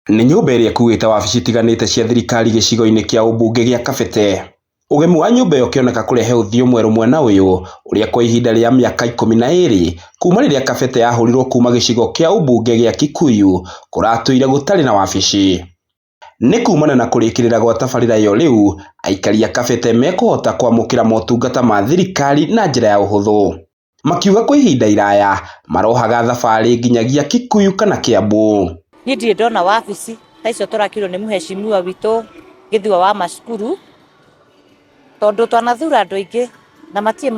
Nĩ nyũmba ĩrĩa ĩkuĩte wabici itiganĩte cia thirikari gĩcigo-inĩ kĩa ũmbunge gĩa Kabete. Ũgemu wa nyũmba ĩyo ũkĩoneka kũrehe ũthiũ mwerũ mwena ũyũ ũrĩa kwa ihinda rĩa mĩaka 12 kuma rĩrĩa Kabete yahũrirwo kuma gĩcigo kĩa ũmbunge gĩa Kikuyu kũratũire gũtarĩ na wabici. Nĩ kumana na kũrĩkĩrĩra gwa tabarĩra ĩyo rĩu aikari a Kabete mekũhota kwamũkĩra motungata ma thirikari na njĩra ya ũhũthũ. Makiuga kwa ihinda iraya marohaga thabarĩ nginyagia Kikuyu kana Kiambu. Niĩ ndirĩ ndona wabici ta icio tũrakirwo nĩ mũheshimiwa witũ Gĩthua wa macukuru, tondũ twanathura andũ aingĩ na matirĩ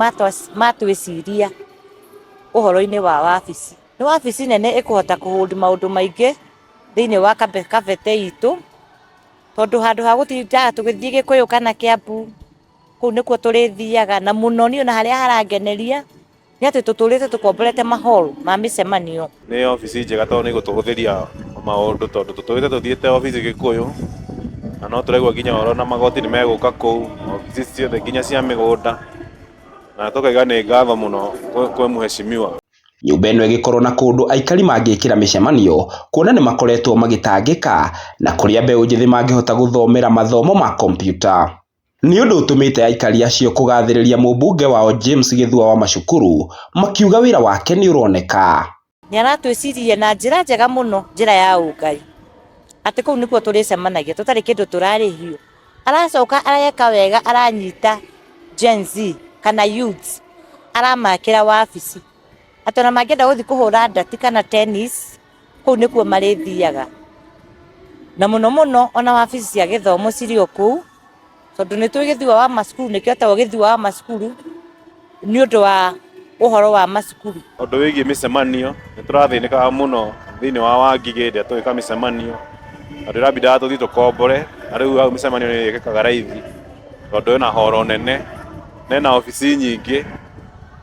matwĩciria ũhoro-inĩ wa wabici. Nĩ wabici nene ĩkũhota kũ hold maũndũ maingĩ thĩinĩ wa Kabete itũ, tondũ handũ ha gũtindaga tũgĩthiĩ Gĩkũyũ kana Kĩambu, kũu nĩkuo tũrĩthiaga, na mũno niĩ ona harĩa harangeneria nĩ atĩ tũtũrĩte tũkomborete ma hall ma mĩcemanio. Nĩ obici njega tondũ nĩ ĩgũtũhũthĩria maũndũ tondũ tũtũrĩte tũthiĩte obici Gĩkũyũ na no tũraigua nginya ũhoro na magoti nĩ megũka kũu, obici ciothe nginya cia mĩgũnda na tũkaiga nĩ ngatho mũno kwĩ mũheshimiwa. Nyũmba ĩno ĩgĩkorwo na kũndũ aikari mangĩkĩra mĩcemanio kuona nĩ makoretwo magĩtangĩka na kũrĩa mbeũ njĩthĩ mangĩhota gũthomera mathomo ma kompiuta. Nĩ ũndũ ũtũmĩte aikari acio kũgathĩrĩria mũmbunge wao James Gĩthua wa Macukuru makiuga wĩra wake nĩ ũroneka. Nĩ aratwĩciririe na njĩra njega mũno, njĩra ya ũngai, atĩ kũu nĩkuo tũrĩcemanagia tũtarĩ kĩndũ tũrarĩhio. Aracoka areka wega, aranyita Gen Z kana youths, aramakĩra wabici atĩ ona mangĩenda gũthiĩ kũhũra ndati kana tennis, kũu nĩkuo marĩthiaga. Na mũno mũno ona wabici cia gĩthomo cirĩ o kũu, tondũ nĩ tũĩ Gĩthua wa macukuru, nĩkĩo etagwo Gĩthua wa macukuru nĩ ũndũ wa ũhoro wa macukuru. Ũndũ wĩgiĩ mĩcemanio nĩ tũrathĩnĩkaga mũno thĩinĩ wa Wangigĩ hĩndĩ ĩrĩa tũgĩka mĩcemanio tondũ ĩrabindaga tũthiĩ tũkombore na rĩu hau mĩcemanio nĩ ĩkĩkaga raithi tondũ ĩna horo nene na ĩna obici nyingĩ.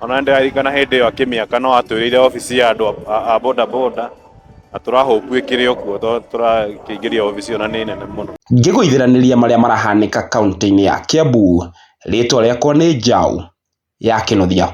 Ona nĩ ndĩraririkana hĩndĩ ĩyo akĩmĩaka no atwĩrĩire obici ya andũ a boda boda na tũra hope ĩkĩrĩ o kuo tondũ tũrakĩingĩria obici ĩyo na nĩ nene mũno. Ngĩgũithĩranĩria marĩa marahanĩka kaunti-inĩ ya Kiambu, rĩtwa rĩakwa nĩ Njaũ ya Kĩnuthia.